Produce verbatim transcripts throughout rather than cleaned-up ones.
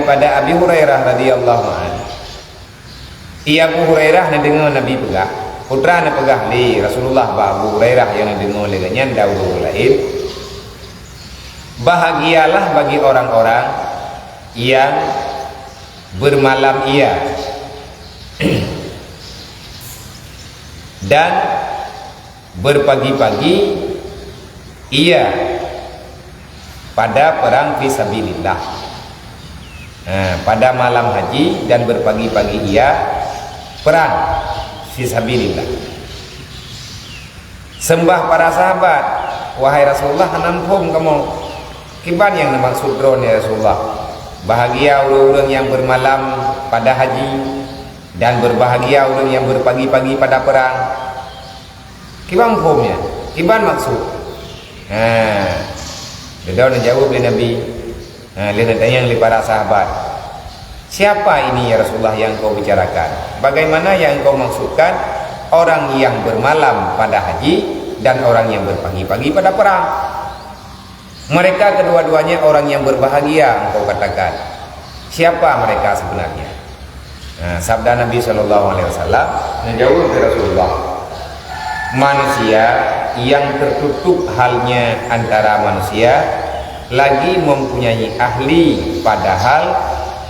Pada Abi Hurairah radhiyallahu anhu. Ia Abu Hurairah neudeungoe Nabi peugah, peue neupeugah lé Rasulullah bak Abu Hurairah nyang neudeungoe lé geuhnyan dan ureuëng laén, "Bahagialah bagi orang-orang yang bermalam ia dan berpagi-pagi ia pada perang fi sabilillah." Ha, pada malam haji dan berpagi-pagi ia perang fi sabilillah. Seumbah para sahabat, "Wahai Rasulullah, hana muphom kamoe. Kiban nyang neumaksud droe nyoe, ya Rasulullah? Bahagia ureuëng-ureuëng nyang bermalam pada haji dan berbahagia ureuëng nyang berpagi-pagi pada perang." Kiban phom nyan? Kiban maksud? Ha. Dudoe neujaweueb lé Nabi. Ha, lheueh neutanyong lé para sahabat, "Siapa ini, ya Rasulullah, yang engkau bicarakan? Bagaimana yang engkau maksudkan orang yang bermalam pada haji dan orang yang berpagi-pagi pada perang?" "Mereka kedua-duanya orang yang berbahagia, engkau katakan. Siapa mereka sebenarnya?" Nah, sabda Nabi sallallahu alaihi wasallam, neujaweueb lé Rasulullah, "Manusia yang tertutup halnya antara manusia, lagi mempunyai ahli, padahal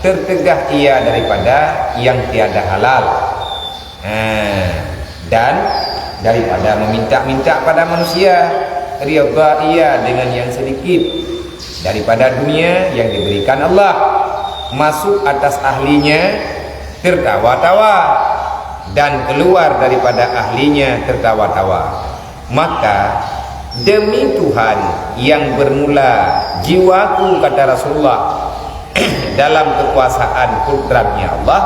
tertegah ia daripada yang tiada halal." Ha, dan daripada meminta-minta pada manusia, ridha ia dengan yang sedikit daripada dunia yang diberikan Allah, masuk atas ahlinya tertawa-tawa, dan keluar daripada ahlinya tertawa-tawa. Maka, demi Tuhan yang bermula jiwaku, kata Rasulullah, dalam kekuasaan kudratnya Allah,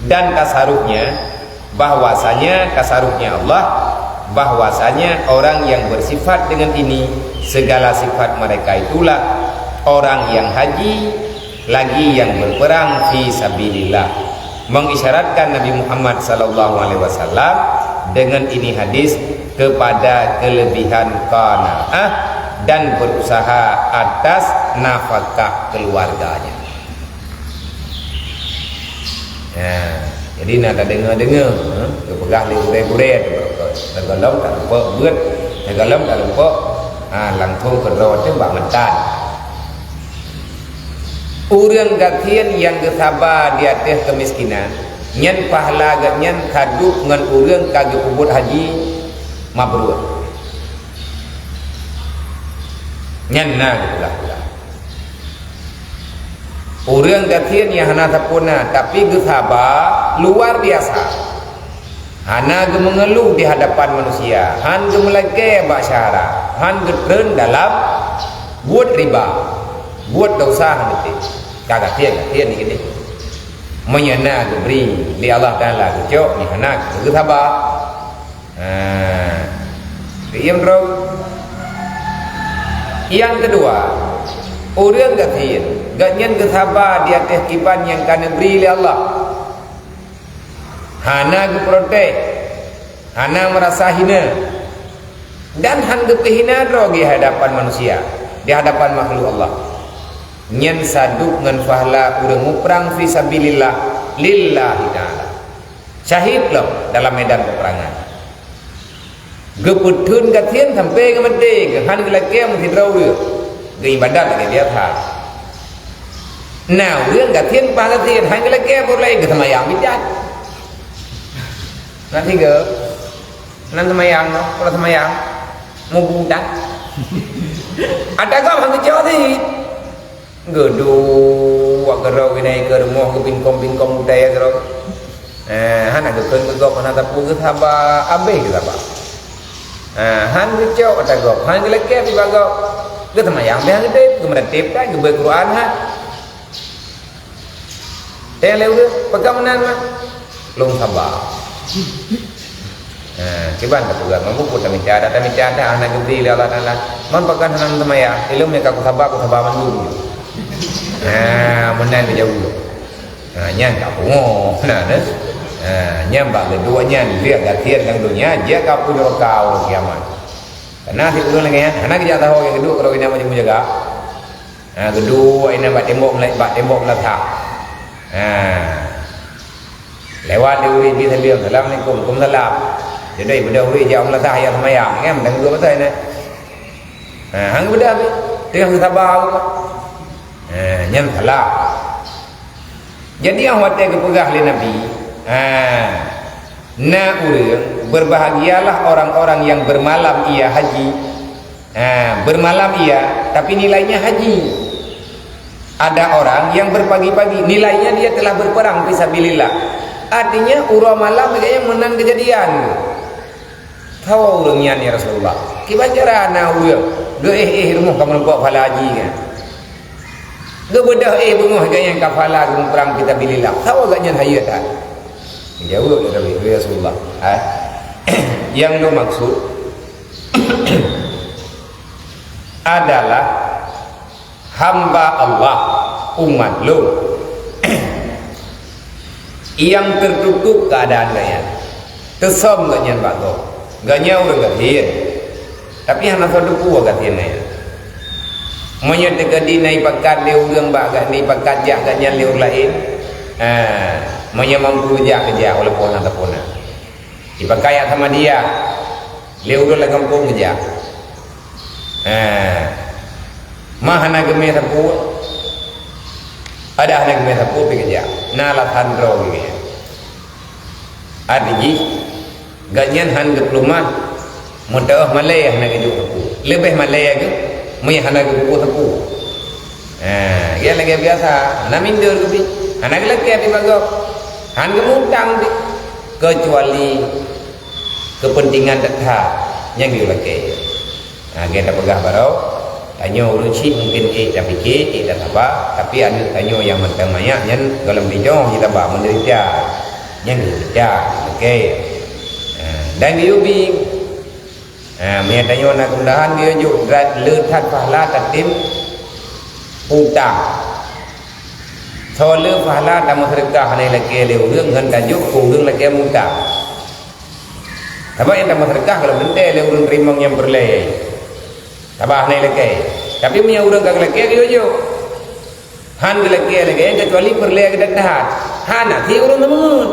dan tasarufnya, bahwasanya tasarufnya Allah, bahwasanya orang yang bersifat dengan ini, segala sifat mereka itulah orang yang haji, lagi yang berperang fi sabilillah, mengisyaratkan Nabi Muhammad sallallahu alaihi wasallam dengan ini hadis kepada kelebihan qanaah dan berusaha atas nafkah keluarganya. Ha, jadi na tadeungoe-deungoe, ha, geupeugah lé gurée-gurée, teugohlom talumpok beuet, teugohlom talumpok, ha, langsong keudroe teuh bak meutan. Ureuëng gasien nyang geusaba di ateueh keumiskinan, nyan pahala geuhnyan sadub ngon ureuëng ka geupeubuet haji mabrur. Nyan na geupeugah-peugah. Ureuëng gasien nyang hana sapeue na, tapi geusaba luar biasa. Hana geumeungeuluh di hadapan manusia, han geumeulakée bak syedara, han geutreun dalam buet riba, buet desya han geutem. Ka gasien-gasien nyan keudeh. Meunyoe na geubri lé Allah Taala geucok, nyan hana geusaba. Ha. Teuiem droe. Nyang keudua, ureuëng gasien, gobnyan geusaba di ateueh kiban nyang ka neubri lé Allah. Hana geuprotes, hana meurasa hina, dan han geupeuhina droe di hadapan manusia, di hadapan makhluk Allah. Nyan sadub ngon pahala ureuëng muprang fi sabilillah, lillahi ta'ala. Syahid lom dalam medan peperangan. Geupeutheun gasien sampoe geumaté, geuhan geulakée meusidroe ureuëng. Geuibadat lagée biasa. Na ureuëng gasien paih gasien, han geulakée peue laén, geuseumayang bidan. Na tiga. Nan seumayang, peue seumayang? Mubudan. Ada gam han geucok sit. Geuduek keudroe keunoe keu rumoh geupingkong-pingkong utai keudroe. Eh, hana geukheun keu gob, hana sapeue, geusaba, abéh geusaba. Eh, han geucok ata gob, han geulakée tiba gob. Geuseumayang beh han geudeb, geumeuratéb that, geubeuet Quran that. Teuh lé ureuëng, peugah meunan mah. Lôn saba. Ha, kiban tapeugah, meunyoe peue tamita, dak tamita dak hana geubri lé Allah Taala. Man pakon hana seumayang, ilôn meuka kusaba, kusaba mandum. Ha, meunan geujaweueb. Ha, nyan ka pungoh, nah, nah. Ha, nyan bak geuduek nyan, dia gasien lam donya, dia ka peunyuruka ureuëng kiamat. Karena si ureuëng lagée nyan, hana geujak tahu nyang geuduek kalau inong macam jaga. Ha, geuduek inan bak tembok meula-, bak tembok meulasah. Ha. Lewat di ureueng bi saleuem, "Assalamualaikum." "Waalaikumsalam." Jadi, beudôh ureueng jak meulasah, ya seumayang, kan? Dan geuduek pasai nyan. Ha, hang beudôh, teungoh saba. Ha, nyan salah. Jadi, nyang watèe geupeugah lé Nabi, ha, na ureueng, "Berbahagialah orang-orang yang bermalam ia haji." Ha, bermalam ia, tapi nilainya haji. Ada orang yang berpagi-pagi, nilainya dia telah berperang fisabilillah. Artinya, uroe malam geuh nyan meunan keujadian. Saboh ureueng nyan, ya Rasulullah. Kiban cara na ureueng geuéh-éh rumoh ka meurumpok pahala haji nyan. Geubeudôh éh beungoh geuh nyan ka pahala geumeupeuprang fisabilillah. Saboh geuh nyan hayeue that. Geujaweueb lé Nabi, "Ya Rasulullah, eh, nyang lôn maksud adalah hamba Allah, umat lôn, nyang teututup keuadaan geuh nyan. Teusöm geuh nyan bak gob. Geuh nyan ureueng gasien, tapi hana soe teupeu gasien nyan. Meunyoe teukeudi na ipakat lé ureueng bak geuh, na ipakat jak geuh nyan lé ureueng laén, ha, meunyoe mampu jak, geujak, walaupun hana sapeue na. Ipakat jak sama dia, lé ureueng lam gampông geujak. Ha. Ma hana geumé sapeue, adak hana geumé sapeue pih geujak. Na alasan droe geuh nyan. Arti jih, geuh nyan han geupeuleumah, meuteu'oh malèe hana geujok sapeue. Leubeh malèe geuh, meunyoe hana geupeubuet sapeue. Ha, geuh lagèe biasa, hana minder geuh pih, hana geulakèe pih bak gob. Han geumutang pih, keucuali keupeuntengan that-that nyang geulakèe. Ha, geuh tapeugah baroe, tanyoe ureueng chik mungken ék tapike, ék tasaba, tapi aneuk tanyoe nyang mantong manyak nyan gohlom pijoh jitaba meudeurita. Nyan geurita, oke. Ha, dan geuyue bi. Ha, meunyo tanyoe na keumudahan, geuyue jok dra-, le that pahala tatem utang. Soe le pahala tameuseudeukah hana ilakèe lé ureueng ngon tajok keu ureueng lakèe mutang. Sabab nyang tameuseudeukah gohlom teuntèe lé ureueng teurimong nyang peureulèe. Sabab hana ilakèe. Tapi meunyo ureueng ka geulakèe, geuyue jok. Han geulakèe lagèe nyan keucuali peureulèe geuh that-that. Hana sit ureueng tameungeut.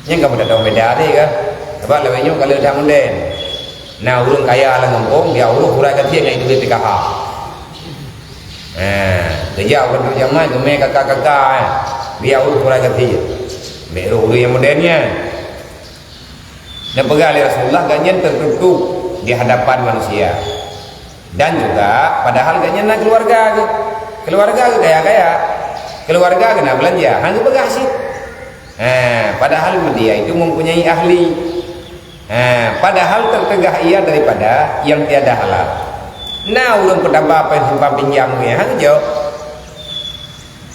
Nyan ka meutatong beda teuh ka. Sabab lawét nyoe ka lheueh that modern. Na ureueng kaya lam gampông, geujak urôh surat gasien ngon ituléh P K H. Ha, geujak u kantor camat, geumè K K K K, eh. Geujak urôh surat gasien. Bèk rôh ureueng nyang modern nyan. Neupeugah lé Rasulullah, gobnyan teututup di hadapan manusia. Dan juga, padahal gobnyan na keuluwarga geuh. Keuluwarga geuh kaya-kaya. Keuluwarga geuh na beulanja, han geupeugah cit. Ha, padahal media itu mempunyai ahli. Ha, padahal tercegah ia daripada yang tiada halal. Na ureueng peutaba péng simpan pinjam geuh, han geujok.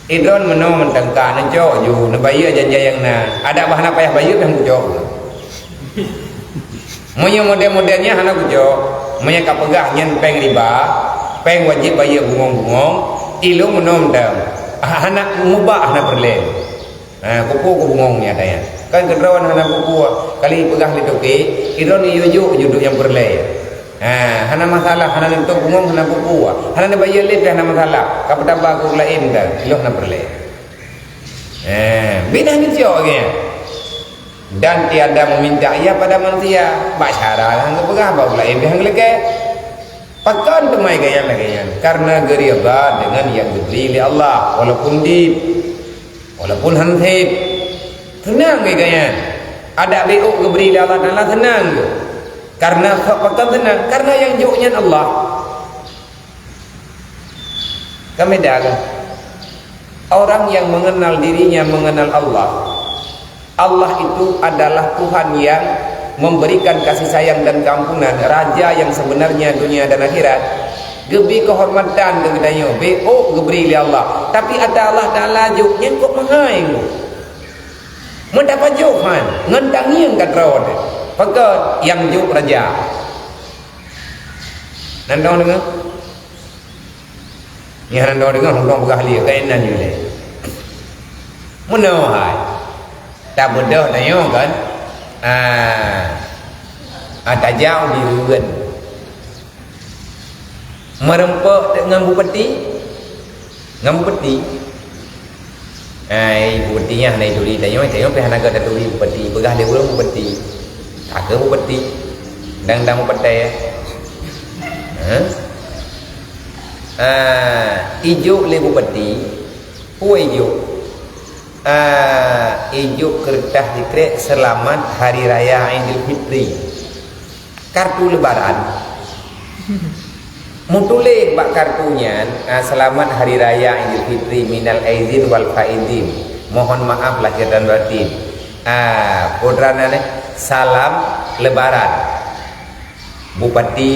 Idroen meunoe mantong ka neucok ju, neubayeue janji nyang na. Adak bah hana payah bayeue, pih han kucok. Meunyoe model-model nyan hana kucok, meunyoe ka peugah nyan péng riba, péng wajéb bayeue bungong-bungong, ilôn meunoe mantong. Ha-, hana mubah, hana peureulèe. Ha, kupeue keu bungong nyan ata nyan. Kan keudroe hana kupeue, kali peugah lé toke, idroen yue jok ju duek nyang peureulèe. Ha, hana masalah, hana neutôp bungong, hana peue-peue. Hana neubayeue lé pih hana masalah. Ka peutaba keu ureueng laén dah, ilôn hana peureulèe. Ha, bina neucok lagèe nyan. Dan tiada meminta ia pada manusia. Bak syara han geupeugah, bak ureueng laén pih han geulakèe. Pakon teuma gobnyan lagèe nyan? Karena geuridha dengan yang geubri lé Allah, walaupun dit, walaupun han sép. Seunang lé gobnyan. Adak beuôk geubri lé Allah Taala seunang geuh. Karena pakon seunang? Karena nyang jok nyan Allah. Kan beda kan? Orang yang mengenal dirinya mengenal Allah. Allah itu adalah Tuhan yang memberikan kasih sayang dan keampunan, Raja yang sebenarnya dunia dan akhirat. Geubri keuhormatan keu geutanyoe, beuôk geubri lé Allah. Tapi ata Allah Taala jok nyan kok meuhai ngon. Meudapat jok han, ngon tangieng ka droe. Pakon nyang jok raja. Nan dong deungoe? Nyan hana deungoe, hana deungoe peugah lé, keunan jih lé. Meunoe hai. Tabeudôh tanyoe kan? Ah. Ah, tajak u Bireuen. Meureumpok teuk ngon bupati? Ngon bupati? Ai, bupati nyan hana jituri tanyoe, tanyoe pih hana gata turi bupati. Peugah lé ureuëng bupati. Ka keuh bupati. Dang-dang bupati, ya. Hah? Ah, ijok lé bupati. Peue ijok? Ah, ijok keureutah dikrek seulamat Hari Raya Aidilfitri. Kartu lebaran. Meutuléh bak kartu nyan, ah, "Seulamat Hari Raya Aidilfitri minal aidin wal faidin. Mohon maaf lahir dan batin." Ah, peue nan, eh, salam lebaran. Bupati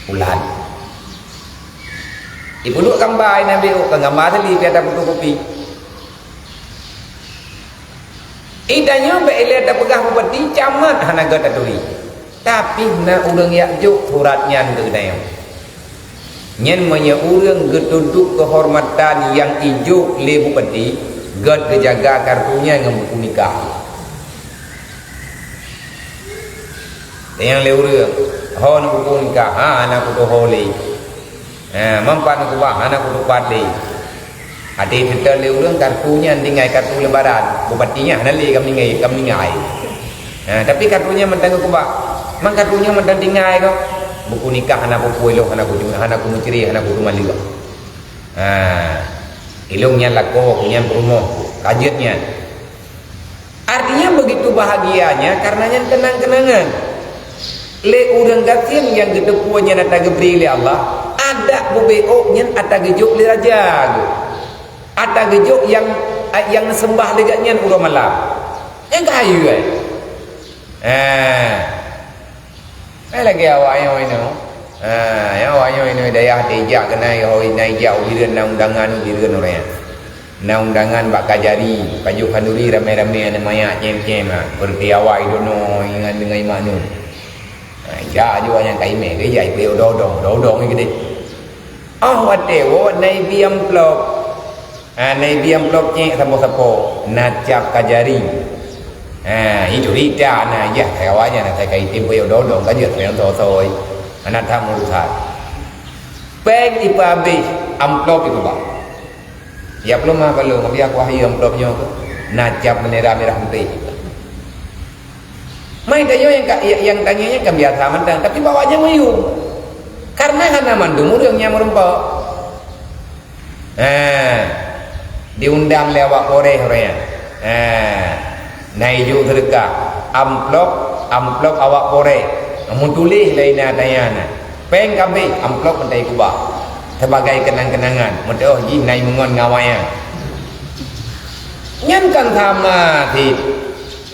Pulan. Ipeuduek gamba, inan B O, kon gamba asli, pih ata fotokopi. Itanyoe bék ilée tapeugah bupati, camat hana gata turi. Tapi na ureuëng jak jok surat nyan keu geutanyoe. Nyan meunyoe ureuëng geutundok keuhormatan nyang ijok lé bupati, gét geujaga kartu nyan ngon buku nikah. Nyang lé ureuëng, "Ho neubuku nikah?" "Ha, hana kutuho lé." "Ha, manfaat neukeubah?" "Hana kutupat lé." Até teuteun lé ureuëng kartu nyan tinggai kartu lebaran. Bupati nyan hana lé ka meuninggai, ka meuninggai. Ha, tapi kartu nyan mantong geukeubah. "Man kartu nyan mantong tinggai kah?" "Buku nikah hana kupeue lôn, hana ku, hana kumeucre, hana kuteumaleue." Ha, ilôn nyan lakoe, ku nyan peurumoh, ka jeuet nyan. Artinya begitu bahagianya karena nyan kenang-kenangan. Lé ureuëng gasien nyang geuteupeue nyan ata geubri lé Allah, adak bubé ôk nyan ata geujok lé raja geuh. Ata geujok nyang, nyang neuseumbah lé gobnyan uroe malam. Nyang ka hayeue, eh. Eh. Eh, lagée awak nyoe inoe. Ah, nyang awak nyoe inoe dayah teuijak keunan, yoh ina ijak u Bireuen, na undangan u Bireuen ureuëng nyan. Na undangan bak Kajari, pajoh khanduri ramé-ramé aneuk manyak cém-cém, ah, peureuti awak idono ngon, ngon imaknun. Ah, ijak aju awak nyan ka imé, ijak ipeu odong-odong, odong-odong keudeh. Oh, watée woe na ibi amplop. Ha, na ibi amplop cék sapo-sapo, na cap Kajari. Ha, itu rita na jah kawan nyan, na kai item puyôh dodong ka jeuet nyang soe-soe. Hana that meurusan. Péng ipeuhabéh, amplop ipeuba. Ya, peulom mah balom, tapi aku wahyu amplop nyoe na cap bendera merah putih. Mai tanyoe nyang ka, nyang tanyoe nyan kan biasa mantong, tapi bak awak nyan meuyuem. Karena hana mandum ureuëng nyang meureumpok. Ha, diundang lé awak Poreh ureuëng nyan. Ha, na ijok seudeukah, amplop, amplop awak Poreh. Meutuléh lé inan tanyan na. Péng ka abéh, amplop meutai kubah. Sebagai kenang-kenangan, meuteuoh jih na imeungon ngon awak nyan. Nyan kan sama cit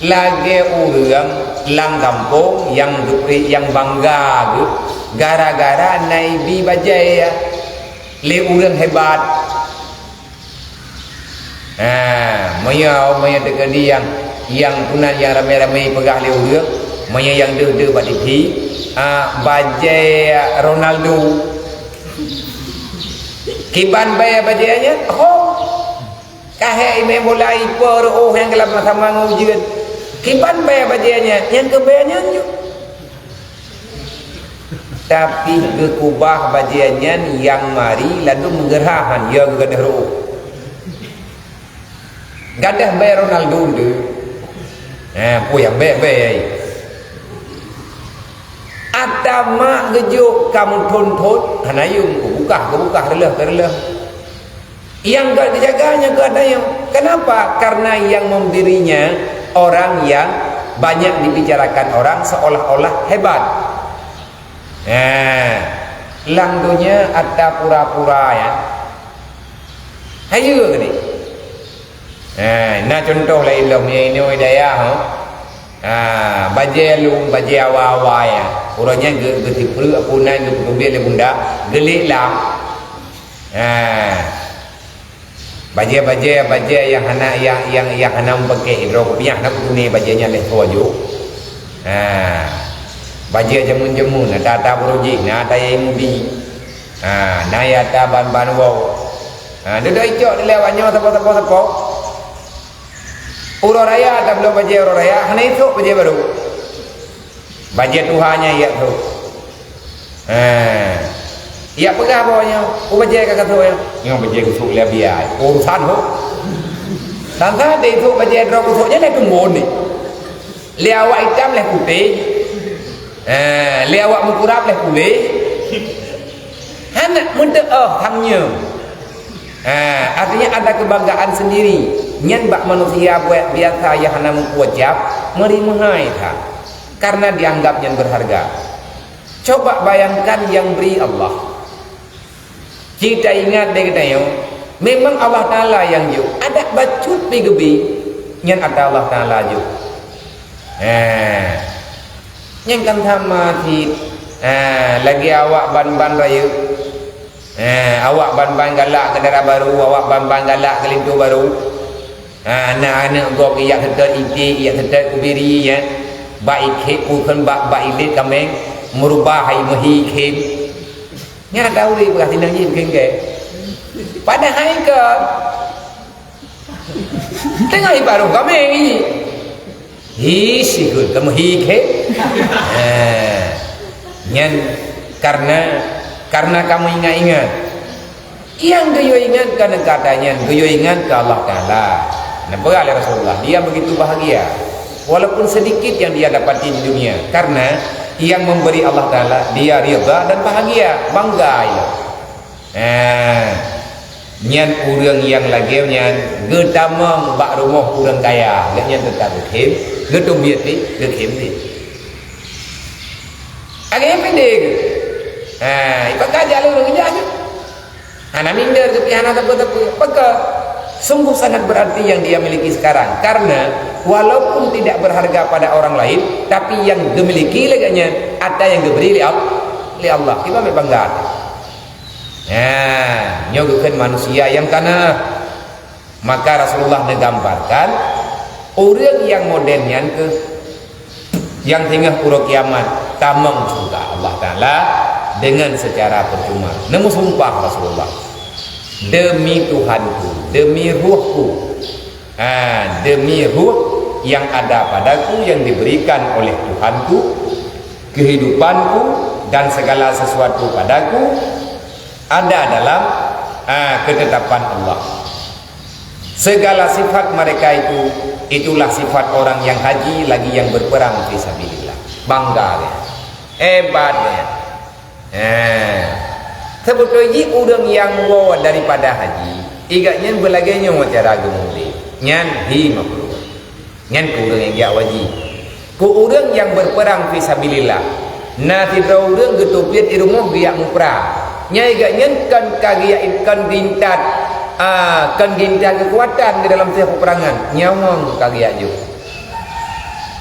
lagée ureuëng lam gampông nyang geupri-, nyang bangga geuh gara-gara na ibi bajée lé ureuëng hebat. Ha, meunyoe, meunyoe teukeudi nyang, nyang tunan nyang ramé-ramé peugah lé ureuëng, meunyoe nyang deuh-deuh bak T V, ha, bajée Ronaldo. Kiban bée bajée nyan? Ho! Ka hék imé bola ipo reuôh nyang geulam sama ngon ujeuen. Kiban bée bajée nyan? Nyang keu bée nyan ju. Tapi geukubah bajée nyan nyang mari ladôm meugeurha han, ya geugadôh reuôh. Gadôh bée Ronaldo deuh. Eh, peue nyang bée-bée ai. Ata mak geujok ka meuthon-thon, hana yum, geubukah, geubukah, reuloh, reuloh. Nyang ka geujaga nyan keuh ata nyoe. Kenapa? Karena yang memberinya orang yang banyak dibicarakan orang seolah-olah hebat. Nah, lam donya ata pura-pura ya. Hayeue geude. Nah, na contoh laén lom ya, inoe dayah, ha. Ha, bajée lôn, bajée awa-awa ya. Uroe nyan geu-, geusipreuk apunan geupeuteubiet lé bunda, geulék lam. Ha. Bajée-bajée, bajée nyang hana, nyang, nyang, nyang hana meupakék, droe kupiah na kutuné bajée nyan lheueh soe jok. Ha. Bajée jameun-jameun, ata-ata buroe jih, na ata nyang mubi. Ha, na nyang ata ban-ban woe. Ha, dudoe icok dilèe awak nyoe sapo-sapo-sapo. Uroe raya ata bloe bajée uroe raya, hana isok bajée barô. Bajée tuha nyan ijak trok. Eh. Yak peugah bawa nyoe, "Oh, bajèe ka kasôk nyoe." Nyoe bajèe kusôk lé biaya. Urusan ho. Sangka deh sôk bajèe droe kusôk nyan lé tunggu ni. Lé awak itam lé putéh. Eh, lé awak meukurab lé puléh. Hana meuteuoh tham nyoe. Ha, artinya ada kebanggaan sendiri. Nyan bak manusia buet biasa nyang hana meukueh cap, meuri meuhai that. Karena dianggap nyan berharga. Coba bayangkan yang beri Allah. Cit taingat lé geutanyoe, memang Allah Taala nyang jok. Adak bacut pih geubi, nyan atra Allah Taala jok. Ha. Nyan kan sama cit. Ha, lagèe awak ban-ban rayeuk. Ha, awak ban-ban galak keu dara barô, awak ban-ban galak keu linto barô. Ha, na aneuk gob ijak seutôt iték, ijak seutôt kubiri, ya. Bak ikhém, bukan bak, bak ilét kaméng, meurubah hai meuhi ikhém. Nyan atra ureueng peugah sinang jih beukéngkée. Padahai kon teungoh ibarôh kaméng jih. Hi, sikheun kamoe hi khe. Ha. Nyan karena, karena kamoe ingat-ingat. Nyang geuyue ingat keu kata nyan, geuyue ingat keu Allah Taala. Neupeugah lé Rasulullah, dia begitu bahagia. Walaupun sedikit yang dia dapati di dunia, karena yang memberi Allah Taala, dia ridha dan bahagia, bangga ia. Ha. Nyan ureueng nyang lagèe nyan geutamong bak rumoh ureueng kaya, gobnyan teutab geukhém, geuteubiet pih, geukhém pih. Lagèe nyan pindéh geuh. Ha, ipakat jak lé ureueng ijak nyoe. Hana minder geuh pih hana sapeue-sapeue. Pakon? Sungguh sangat berarti yang dia miliki sekarang. Karena walaupun tidak berharga pada orang lain, tapi yang geumiliki lé gobnyan, atra nyang geubri lé Al-, lé Allah. Iban bangga. Nah, nyoe geukheun manusia nyang kana. Maka Rasulullah neugambarkan ureueng nyang model nyan keuh nyang singoh uroe kiamat tamong syeuruga Allah Taala dengan secara percuma. Neumeusumpah Rasulullah, "Demi Tuhanku, demi ruhku, ha, demi ruh yang ada padaku yang diberikan oleh Tuhanku, kehidupanku dan segala sesuatu padaku ada dalam, ha, ketetapan Allah." Segala sifat mereka itu, itulah sifat orang yang haji lagi yang berperang fi sabilillah. Bangga dia. Hebat dia. Eh. Sebetul jih ureueng nyang woe daripada haji, i gobnyan beulagèe nyoe cara geumudeh. Nyan hi makruh. Nyan keu ureueng nyang jak haji. Keu ureueng nyang berperang fi sabilillah, na sidroe ureueng geuteubiet di rumoh geujak muprang. Nyan i gobnyan kon ka geujak, kon geuintat, a, kon geuintat keukuatan di dalam teuh peperangan. Nyawöng ka geujak jok.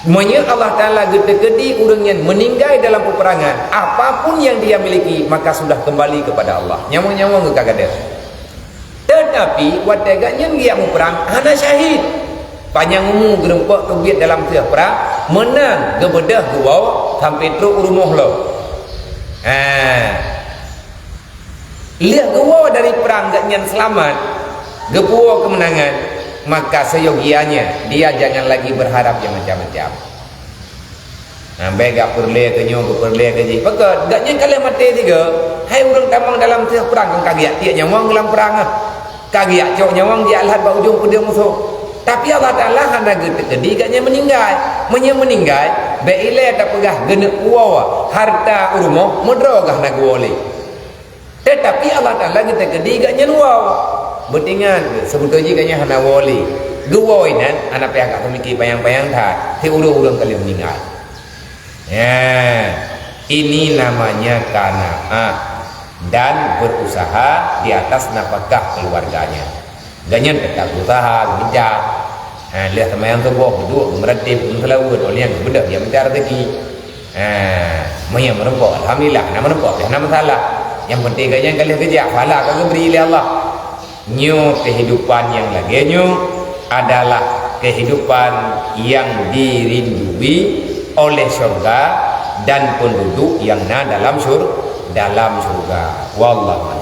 Meunyoe Allah Taala geuteukeudi ureueng nyan meuninggai dalam peperangan, apapun yang dia miliki, maka sudah kembali kepada Allah. Nyawöng-nyawöng geuh ka gadôh. Teutapi, watèe gobnyan geujak muprang, hana syahid. Panyang umu geureumpok teubiet dalam teuh prang, meunan geubeudôh geuwoe sampoe trok u rumoh lom. Ha. Lheueh geuwoe dari prang gobnyan seulamat, geupuwoe keumeunangan, maka seyogianya dia jangan lagi berharap nyang macam-macam. Nah, bèk gak peureulèe keu nyoe, geupeureulee keu jih. Pakon? Gobnyan ka lheueh maté sigoe. Hai ureueng tamong dalam teuh prang, kon ka geujak tiek nyawöng lam prang ah. Ka geujak cok nyawöng geujak lhat bak ujong peudeueng musoh. Tapi Allah Taala hana geuteukeudi gobnyan meuninggai. Meunyoe meuninggai, bèk ilèe tapeugah geuneuk woe hareuta u rumoh, meudroe gah na geuwoe lé. Teutapi Allah Taala geuteukeudi gobnyan woe. Beutingat, seubeutôi jih gobnyan hana woe lé. Geuwoe inan hana payah gak peumiké panyang-panyang that, si ureueng-ureueng ka lheueh meuninggai. Ya, ini namanya qanaah dan berusaha di atas nafkah keluarganya. Gobnyan teutap berusaha, geukeujah. Ha, lheueh seumayang suboh, geuduek, geumeuratéb, geumeuseuleubeuet, óh lheueh nyan geubeudôh, geumita raseuki. Ha, meunyoe meurumpok, alhamdulillah, na meurumpok, hana masalah. Nyang penting gobnyan ka lheueh geujak, pahala ka geubri lé Allah. Nyoe kehidupan nyang lagèe nyoe adalah kehidupan yang dirindui oleh syurga dan penduduk yang na dalam syur-, dalam syurga. Wallahu